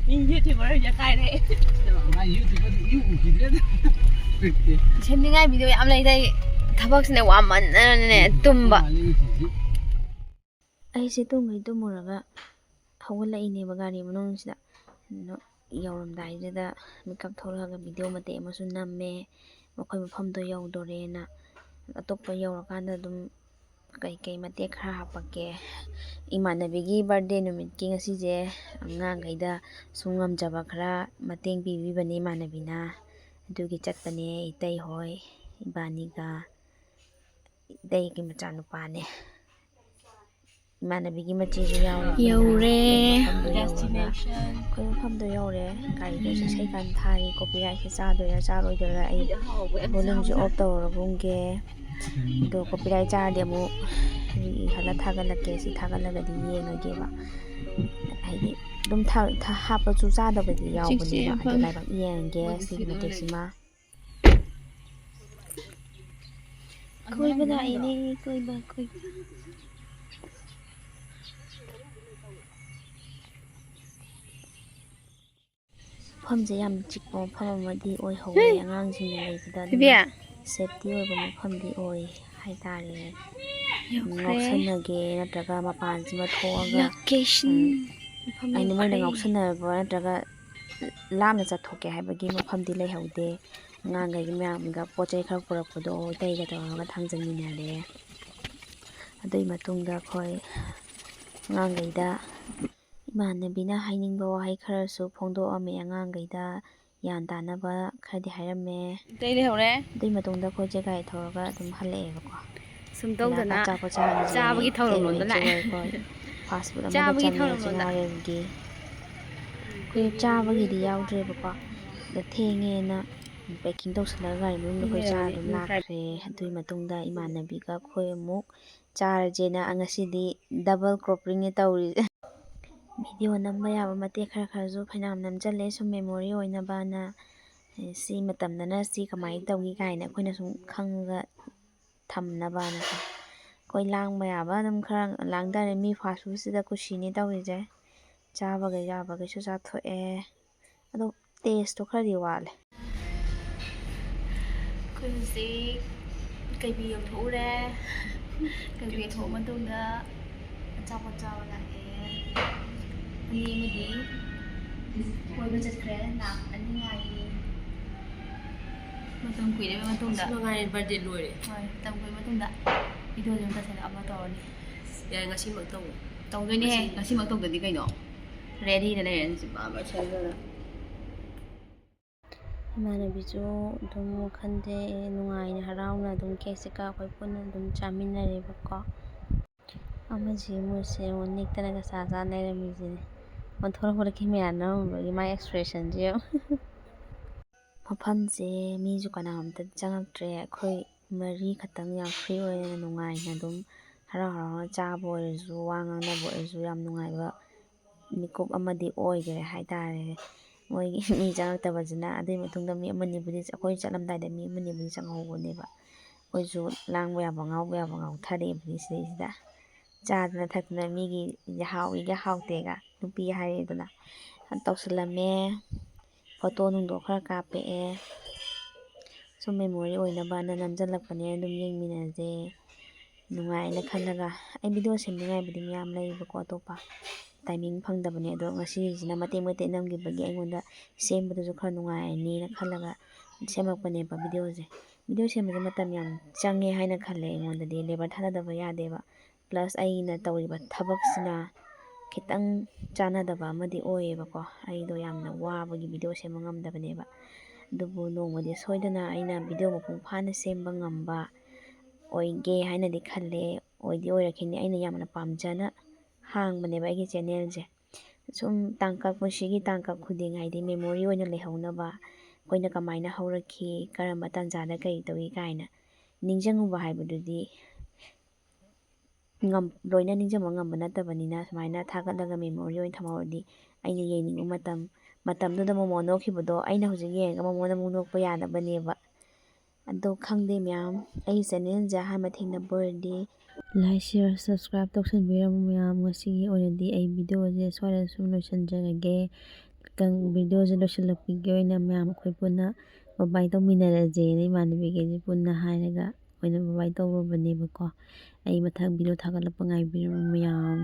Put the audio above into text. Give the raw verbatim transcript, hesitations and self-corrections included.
ꯃꯤ YouTuber ꯑꯣꯏꯅ ꯀꯥꯏꯔꯦ꯫ ꯃꯥ YouTubeꯗꯤ ꯏꯎ ꯎꯈꯤꯗ꯭ꯔꯦꯗ꯫ ꯁꯦꯝꯅꯤꯡꯉꯥꯏ ꯚꯤꯗꯤꯑꯣ ꯌꯥꯝ ꯂꯩꯗ꯫ ꯑꯩ ꯊꯕꯛꯁꯤꯅ ꯋꯥꯃꯟꯗꯅꯅꯦ ꯇꯨꯝꯕ꯫ ꯃꯥꯜꯂꯦ ꯎꯈꯤꯗ꯭ꯔꯦ꯫ ꯑꯩꯁꯦ ꯇꯨꯝꯒꯩ ꯇꯨꯝꯃꯨꯔꯒ ꯍꯧꯒꯠꯂꯛꯏꯅꯦꯕ ꯒꯥꯔꯤ ꯃꯅꯨꯡꯁꯤꯗ꯫ ꯑꯗꯣ ꯌꯧꯔꯝꯗꯥꯏꯁꯤꯗ ꯃꯤꯀꯞ ꯊꯣꯛꯂꯛꯑꯒ ꯚꯤꯗꯤꯑꯣ ꯃꯇꯦꯛ ꯑꯃꯁꯨ ꯅꯝꯃꯦ꯫ ꯃꯈꯣꯏ ꯃꯐꯝꯗꯣ ꯌꯧꯗꯣꯔꯦꯅ꯫ ꯑꯇꯣꯞꯄ ꯌꯧꯔꯀꯥꯟꯗ ꯑꯗꯨꯝ ꯀꯩꯀꯩ ꯃꯇꯦꯛ ꯈꯔ ꯍꯥꯞꯄꯛꯀꯦ꯫ ꯏꯃꯥꯟꯅꯕꯤꯒꯤ ꯕꯥꯔꯗꯦ ꯅꯨꯃꯤꯠꯀꯤ ꯉꯁꯤꯁꯦ ꯑꯉꯥꯡꯈꯩꯗ ꯁꯨꯝ ꯉꯝꯖꯕ ꯈꯔ ꯃꯇꯦꯡ ꯄꯤꯕꯤꯕꯅꯦ ꯏꯃꯥꯟꯅꯕꯤꯅ꯫ ꯑꯗꯨꯒꯤ ꯆꯠꯄꯅꯦ ꯏꯇꯩ ꯍꯣꯏ ꯏꯕꯥꯅꯤꯒ꯫ ꯏꯇꯩꯒꯤ ꯃꯆꯥꯅꯨꯄꯥꯅꯦ꯫ ꯏꯃꯥꯟꯅꯕꯤꯒꯤ ꯃꯆꯦꯁꯨ ꯌꯥꯎꯔꯦ꯫ ꯌꯧꯔꯦ꯫ ꯑꯩꯈꯣꯏ ꯃꯐꯝꯗꯣ ꯌꯧꯔꯒ ꯑꯩꯈꯣꯏ ꯃꯐꯝꯗꯣ ꯌꯧꯔꯦ꯫ ꯒꯥꯔꯤꯗꯣ ꯏꯁꯩ ꯀꯟꯅ ꯊꯥꯔꯤ꯫ ꯀꯣꯄꯤꯔꯥꯏꯠꯁꯦ ꯆꯥꯗꯣꯏꯔꯥ ꯆꯥꯔꯣꯏꯗꯣꯏꯔꯥ ꯑꯩ ꯚꯣꯂꯨꯝꯁꯦ ꯑꯣꯐ ꯇꯧꯔꯒꯨꯝꯒꯦ꯫ ꯑꯗꯣ ꯀꯣꯄꯤꯔꯥꯏꯠ ꯆꯥꯔꯗꯤ ꯑꯃꯨꯛ ꯍꯜꯂ ꯊꯥꯒꯠꯂꯛꯀꯦ꯫ ꯁꯤ ꯊꯥꯒꯠꯂꯒꯗꯤ ꯌꯦꯡꯉꯒꯦꯕ꯫ ꯍꯥꯏꯗꯤ ꯑꯗꯨꯝ ꯊꯥ- ꯊꯥ- ꯍꯥꯞꯄꯁꯨ ꯆꯥꯗꯕꯗꯤ ꯌꯥꯎꯕꯅꯦꯕ꯫ ꯑꯗꯣ ꯂꯥꯏꯕꯛ ꯌꯦꯡꯉꯒꯦ ꯁꯤꯒꯤ ꯃꯇꯦꯛꯁꯤꯃ꯫ ꯀꯣꯏꯕ ꯂꯥꯛꯏꯅꯦ, ꯀꯣꯏꯕ, ꯀꯣꯏꯕ꯫ ꯃꯐꯝꯁꯦ ꯌꯥꯝ ꯆꯤꯛꯄ ꯃꯐꯝ ꯑꯃꯗꯤ ꯑꯣꯏꯍꯧꯋꯦ꯫ ꯑꯉꯥꯡꯁꯤꯡꯅ ꯂꯩꯕꯗ ꯑꯗꯨꯝ ꯕꯤꯕꯤꯌꯥ꯫ ꯁꯦꯐꯇꯤ ꯑꯣꯏꯕ ꯃꯐꯝꯗꯤ ꯑꯣꯏ ꯍꯥꯏꯇꯥꯔꯦ꯫ ꯌꯧꯈ꯭ꯔꯦ꯫ ꯉꯥꯎꯁꯟꯅꯒꯦ ꯅꯠꯇ꯭ꯔꯒ ꯃꯄꯥꯟꯁꯤꯃ ꯊꯣꯛꯑꯒ ꯂꯣꯀꯦꯁꯟ ꯎꯝ, ꯃꯐꯝ ꯍꯥꯏꯗꯤ ꯃꯣꯏꯅ ꯌꯧꯈ꯭ꯔꯦ꯫ ꯉꯥꯎꯁꯟꯅꯕ ꯅꯠꯇ꯭ꯔꯒ ꯂꯥꯞꯅ ꯆꯠꯊꯣꯛꯀꯦ ꯍꯥꯏꯕꯒꯤ ꯃꯐꯝꯗꯤ ꯂꯩꯍꯧꯗꯦ꯫ ꯑꯉꯥꯡꯈꯩꯒꯤ ꯃꯌꯥꯝꯒ ꯄꯣꯠ ꯆꯩ ꯈꯔ ꯄꯨꯔꯛꯄꯗꯣ ꯏꯇꯩꯒ ꯇꯧꯔꯒ ꯊꯥꯡꯖꯟꯃꯤꯟꯅꯔꯦ꯫ ꯑꯗꯨꯒꯤ ꯃꯇꯨꯡꯗ ꯑꯩꯈꯣꯏ ꯑꯉꯥꯡꯈꯩꯗ ꯏꯃꯥꯟꯅꯕꯤꯅ ꯍꯥꯏꯅꯤꯡꯕ ꯋꯥꯍꯩ ꯈꯔꯁꯨ ꯐꯣꯡꯗꯣꯛꯑꯝꯃꯦ꯫ ꯑꯉꯥꯡꯈꯩꯗ ꯒ꯭ꯌꯥꯟ ꯇꯥꯅꯕ ꯈꯔꯗꯤ ꯍꯥꯏꯔꯝꯃꯦ꯫ ꯏꯇꯩ ꯂꯩꯍꯧꯔꯦ꯫ ꯑꯗꯨꯒꯤ ꯃꯇꯨꯡꯗ ꯑꯩꯈꯣꯏꯁꯦ ꯒꯥꯔꯤ ꯊꯧꯔꯒ ꯑꯗꯨꯝ ꯍꯜꯂꯛꯑꯦꯕꯀꯣ꯫ ꯁꯨꯝ ꯇꯧꯗꯅ ꯍꯜꯂꯛꯑꯒ ꯑꯆꯥꯄꯣꯠ ꯆꯥꯔꯁꯦ꯫ ꯆꯥꯕꯒꯤ ꯊꯧꯔꯝ ꯑꯩ ꯂꯣꯝꯗ ꯂꯥꯛꯑꯦ꯫ ꯏꯆꯦ ꯍꯣꯏ ꯐꯥꯁ ꯐꯨꯗ ꯑꯃꯗ ꯆꯥꯕꯒꯤ ꯆꯪꯉꯦ ꯊꯧꯔꯝ ꯂꯣꯝꯗ ꯂꯥꯛꯑꯦ꯫ ꯆꯤꯡꯉꯥꯔꯦꯜꯒꯤ꯫ ꯑꯩꯈꯣꯏ ꯆꯥꯕꯒꯤꯗꯤ ꯌꯥꯎꯗ꯭ꯔꯦꯕꯀꯣ꯫ ꯑꯗ ꯊꯦꯡꯉꯦꯅ ꯄꯦꯛꯀꯤꯡ ꯇꯧꯁꯜꯂꯒ ꯒꯥꯔꯤ ꯃꯅꯨꯡꯗ ꯑꯩꯈꯣꯏ ꯆꯥꯔ ꯑꯗꯨꯝ ꯂꯥꯛꯈ꯭ꯔꯦ꯫ ꯑꯗꯨꯒꯤ ꯃꯇꯨꯡꯗ ꯏꯃꯥꯟꯅꯕꯤꯒ ꯑꯩꯈꯣꯏ ꯑꯃꯨꯛ ꯆꯥꯔꯁꯦꯅ ꯉꯁꯤꯗꯤ ꯗꯕꯜ ꯀ꯭ꯔꯣꯞꯄꯤꯡꯅꯦ ꯇꯧꯔꯤꯁꯦ꯫ ꯚꯤꯗꯤꯑꯣ ꯅꯝꯕ ꯌꯥꯕ ꯃꯇꯦꯛ ꯈꯔ ꯈꯔꯁꯨ ꯐꯅꯌꯥꯝ ꯅꯝꯁꯤꯜꯂꯦ, ꯁꯨꯝ ꯃꯦꯃꯣꯔꯤ ꯑꯣꯏꯅꯕꯅ꯫ ꯑꯦ, ꯁꯤ ꯃꯇꯝꯗꯅ ꯁꯤ ꯀꯃꯥꯏꯅ ꯇꯧꯈꯤ ꯀꯥꯏꯅ ꯑꯩꯈꯣꯏꯅ ꯁꯨꯝ ꯈꯪꯉꯒ ꯊꯝꯅꯕꯅꯀꯣ꯫ ꯑꯩꯈꯣꯏ ꯂꯥꯡꯕ ꯌꯥꯕ ꯑꯗꯨꯝ ꯈꯔ ꯂꯥꯡꯊꯔꯦ꯫ ꯃꯤ ꯐꯥꯁ ꯐꯨꯗꯁꯤꯗ ꯀꯨꯁꯤꯅꯤ ꯇꯧꯔꯤꯁꯦ꯫ ꯆꯥꯕꯒ ꯌꯥꯕꯈꯩꯁꯨ ꯆꯥꯊꯣꯛꯑꯦ꯫ ꯑꯗꯣ ꯇꯦꯁꯇꯣ ꯈꯔꯗꯤ ꯋꯥꯠꯂꯦ꯫ ꯑꯩꯈꯣꯏ ꯍꯧꯖꯤꯛ ꯀꯩꯕꯤ ꯌꯧꯊꯣꯛꯎꯔꯦ꯫ ꯀꯩꯕꯤ ꯌꯧꯊꯣꯛꯑ ꯃꯇꯨꯡꯗ ꯑꯆꯥꯄꯣꯠ ꯆꯥꯕ ꯂꯥꯛꯑꯦ꯫ ꯑꯅꯤ ꯑꯃꯗꯤ ꯀꯣꯏꯕ ꯆꯠꯈ꯭ꯔꯦ꯫ ꯂꯥꯛ ꯑꯅꯤ ꯉꯥꯏꯔꯤ꯫ ꯃꯇꯝ ꯀꯨꯏꯔꯕ ꯃꯇꯨꯡꯗ꯫ ꯑꯁ, ꯃꯉꯥꯏꯔꯦ, birthday ꯂꯣꯏꯔꯦ꯫ ꯍꯣꯏ, ꯃꯇꯝ ꯀꯨꯏꯔꯕ ꯃꯇꯨꯡꯗ videoꯁꯦ ꯑꯃꯨꯛ ꯇꯧꯁꯜꯂꯛꯑꯒ ꯇꯧꯔꯅꯤ꯫ ꯌꯥꯏ, ꯉꯁꯤꯃꯛ ꯇꯧꯕ꯫ ꯇꯧꯗꯣꯏꯅꯦꯍꯦ, ꯉꯁꯤ꯫ ꯉꯁꯤꯃꯛ ꯇꯧꯗꯗꯤ ꯀꯩꯅꯣ? Readyꯗ ꯂꯩꯔꯅꯤ꯫ ꯕꯥꯕꯥ ꯁꯦꯝꯖꯔ꯫ ꯏꯃꯥꯟꯅꯕꯤꯁꯨ ꯑꯗꯨꯝ ꯋꯥꯈꯜꯁꯦ ꯅꯨꯡꯉꯥꯏꯅ, ꯍꯔꯥꯎꯅ ꯑꯗꯨꯝ cakeꯁꯦ ꯀꯛꯑ ꯑꯩꯈꯣꯏ ꯄꯨꯟꯅ ꯑꯗꯨꯝ ꯆꯥꯃꯤꯟꯅꯔꯦꯕꯀꯣ꯫ ꯑꯃꯁꯤ ꯃꯣꯏꯁꯦ ꯌꯦꯡꯉꯣ, ꯅꯤꯛꯇꯅꯒ ꯆꯥ ꯆꯥ ꯂꯩꯔꯝꯃꯤꯁꯤꯅꯦ꯫ ꯑꯣꯟꯊꯣꯔꯛꯄꯗ camera ꯅꯝꯃꯝꯕꯒꯤ ꯃꯥꯏ expressionꯁꯦ ꯌꯦꯡꯉꯣ꯫ ꯃꯐꯝꯁꯦ ꯃꯤꯁꯨ ꯀꯅꯥꯝꯇ ꯆꯪꯉꯛꯇ꯭ꯔꯦ꯫ ꯑꯩꯈꯣꯏ ꯃꯔꯤ ꯈꯛꯇꯪ ꯌꯥꯝ free ꯑꯣꯏꯅ ꯅꯨꯡꯉꯥꯏꯅ ꯑꯗꯨꯝ ꯍꯔꯥꯎ ꯍꯔꯥꯎꯅ ꯆꯥꯕ ꯑꯣꯏꯔꯁꯨ, ꯋꯥ ꯉꯥꯡꯅꯕ ꯑꯣꯏꯔꯁꯨ ꯌꯥꯝ ꯅꯨꯡꯉꯥꯏꯕ ꯃꯤꯀꯨꯞ ꯑꯃꯗꯤ ꯑꯣꯏꯈ꯭ꯔꯦ ꯍꯥꯏꯇꯥꯔꯦ꯫ ꯃꯣꯏꯒꯤ ꯃꯤ ꯆꯪꯉꯛꯇꯕꯁꯤꯅ꯫ ꯑꯗꯨꯒꯤ ꯃꯇꯨꯡꯗ ꯃꯤ ꯑꯃꯅꯤꯕꯨꯗꯤ, ꯑꯩꯈꯣꯏ ꯆꯠꯂꯝꯗꯥꯏꯗ ꯃꯤ ꯑꯃꯅꯤꯕꯨꯗꯤ ꯆꯪꯍꯧꯕꯅꯦꯕ꯫ ꯑꯩꯈꯣꯏꯁꯨ ꯂꯥꯡꯕ ꯌꯥꯕ, ꯉꯥꯎꯕ ꯌꯥꯕ ꯉꯥꯎꯊꯔꯛꯑꯦꯕ ꯁꯤꯗꯩꯁꯤꯗ꯫ ꯆꯥꯗꯅ ꯊꯛꯇꯅ ꯃꯤꯒꯤ ꯍꯥꯎꯏꯒ ꯍꯥꯎꯇꯦꯒ ꯅꯨꯄꯤ ꯍꯥꯏꯔꯦꯗꯅ ꯇꯧꯁꯜꯂꯝꯃꯦ꯫ Photo ꯅꯨꯡꯗꯣ ꯈꯔ ꯀꯥꯞꯄꯛꯑꯦ꯫ ꯁꯨꯝ memory ꯑꯣꯏꯅꯕꯅ ꯅꯝꯁꯤꯜꯂꯛꯄꯅꯦ, ꯑꯗꯨꯝ ꯌꯦꯡꯃꯤꯟꯅꯁꯦ꯫ ꯅꯨꯡꯉꯥꯏꯅ ꯈꯜꯂꯒ꯫ ꯑꯩ video ꯁꯦꯝꯅꯤꯡꯉꯥꯏꯕꯨꯗꯤ ꯃꯌꯥꯝ ꯂꯩꯌꯦꯕꯀꯣ, ꯑꯇꯣꯞꯄ꯫ Timing ꯐꯪꯗꯕꯅꯦ, ꯑꯗꯣ ꯉꯁꯤꯁꯤꯅ ꯃꯇꯦꯛ ꯃꯇꯦꯛ ꯅꯝꯈꯤꯕꯒꯤ ꯑꯩꯉꯣꯟꯗ ꯁꯦꯝꯕꯗꯁꯨ ꯈꯔ ꯅꯨꯡꯉꯥꯏꯔꯅꯤꯅ ꯈꯜꯂꯒ ꯁꯦꯝꯃꯛꯄꯅꯦꯕ videoꯁꯦ꯫ Video ꯁꯦꯝꯕꯁꯦ ꯃꯇꯝ ꯌꯥꯝ ꯆꯪꯉꯦ ꯍꯥꯏꯅ ꯈꯜꯂꯦ ꯑꯩꯉꯣꯟꯗꯗꯤ꯫ Labour ꯊꯥꯗꯗꯕ ꯌꯥꯗꯦꯕ꯫ Plus ꯑꯩꯅ ꯇꯧꯔꯤꯕ ꯊꯕꯛꯁꯤꯅ ꯈꯤꯇꯪ ꯆꯥꯟꯅꯗꯕ ꯑꯃꯗꯤ ꯑꯣꯏꯌꯦꯕꯀꯣ꯫ ꯑꯩꯗꯣ ꯌꯥꯝꯅ ꯋꯥꯕꯒꯤ video ꯁꯦꯝꯕ ꯉꯝꯗꯕꯅꯦꯕ꯫ ꯑꯗꯨꯕꯨ ꯅꯣꯡꯃꯗꯤ ꯁꯣꯏꯗꯅ ꯑꯩꯅ video ꯃꯄꯨꯡ ꯐꯥꯅ ꯁꯦꯝꯕ ꯉꯝꯕ ꯑꯣꯏꯒꯦ ꯍꯥꯏꯅꯗꯤ ꯈꯜꯂꯦ꯫ ꯑꯣꯏꯗꯤ ꯑꯣꯏꯔꯛꯈꯤꯅꯤ꯫ ꯑꯩꯅ ꯌꯥꯝꯅ ꯄꯥꯝꯖꯅ ꯍꯥꯡꯕꯅꯦꯕ ꯑꯩꯒꯤ channelꯁꯦ꯫ ꯁꯨꯝ ꯇꯥꯡꯀꯛ, ꯄꯨꯟꯁꯤꯒꯤ ꯇꯥꯡꯀꯛ ꯈꯨꯗꯤꯡ, ꯍꯥꯏꯗꯤ memory ꯑꯣꯏꯅ ꯂꯩꯍꯧꯅꯕ, ꯑꯩꯈꯣꯏꯅ ꯀꯃꯥꯏꯅ ꯍꯧꯔꯛꯈꯤ, ꯀꯔꯝꯕ ꯇꯥꯟꯖꯥꯗ ꯀꯔꯤ ꯇꯧꯏ ꯀꯥꯏꯅ ꯅꯤꯡꯁꯤꯡꯉꯨꯕ ꯍꯥꯏꯕꯗꯨꯗꯤ ꯉꯝ-, ꯂꯣꯏꯅ ꯅꯤꯡꯁꯤꯡꯕ ꯉꯝꯕ ꯅꯠꯇꯕꯅꯤꯅ, ꯁꯨꯃꯥꯏꯅ ꯊꯥꯒꯠꯂꯒ memory ꯑꯣꯏꯅ ꯊꯝꯍꯧꯔꯗꯤ ꯑꯩꯅ ꯌꯦꯡꯅꯤꯡꯕ ꯃꯇꯝ, ꯃꯇꯝꯗꯨꯗ ꯃꯣꯃꯣ ꯅꯣꯛꯈꯤꯕꯗꯣ ꯑꯩꯅ ꯍꯧꯖꯤꯛ ꯌꯦꯡꯉꯒ ꯃꯣꯃꯣꯅ ꯑꯃꯨꯛ ꯅꯣꯛꯄ ꯌꯥꯅꯕꯅꯦꯕ꯫ ꯑꯗꯣ ꯈꯪꯗꯦ ꯃꯌꯥꯝ, ꯑꯩꯒꯤ channelꯁꯦ ꯑꯍꯥꯟꯕ ꯊꯦꯡꯅꯕ ꯑꯣꯏꯔꯗꯤ Like, share, subscribe ꯇꯧꯁꯟꯕꯤꯔꯝꯃꯨ ꯃꯌꯥꯝ꯫ ꯉꯁꯤꯒꯤ ꯑꯣꯏꯅꯗꯤ ꯑꯩ video ꯁꯦ ꯁ꯭ꯋꯥꯏꯗ ꯁꯨꯝ ꯂꯣꯏꯁꯤꯟꯖꯔꯒꯦ꯫ ꯀꯪ-, video ꯁꯦ ꯂꯣꯏꯁꯤꯜꯂꯛꯄꯒꯤ ꯑꯣꯏꯅ ꯃꯌꯥꯝ ꯑꯩꯈꯣꯏ ꯄꯨꯟꯅ bye bye ꯇꯧꯃꯤꯟꯅꯔꯁꯦꯅ ꯏꯃꯥꯟꯅꯕꯤꯈꯩꯁꯦ ꯄꯨꯟꯅ ꯍꯥꯏꯔꯒ ꯑꯣꯏꯅ bye bye ꯇꯧꯔꯨꯕꯅꯦꯕꯀꯣ꯫ ꯑꯩ ꯃꯊꯪ video ꯊꯥꯒꯠꯂꯛꯄ ꯉꯥꯏꯕꯤꯔꯝꯃꯨ ꯃꯌꯥꯝ꯫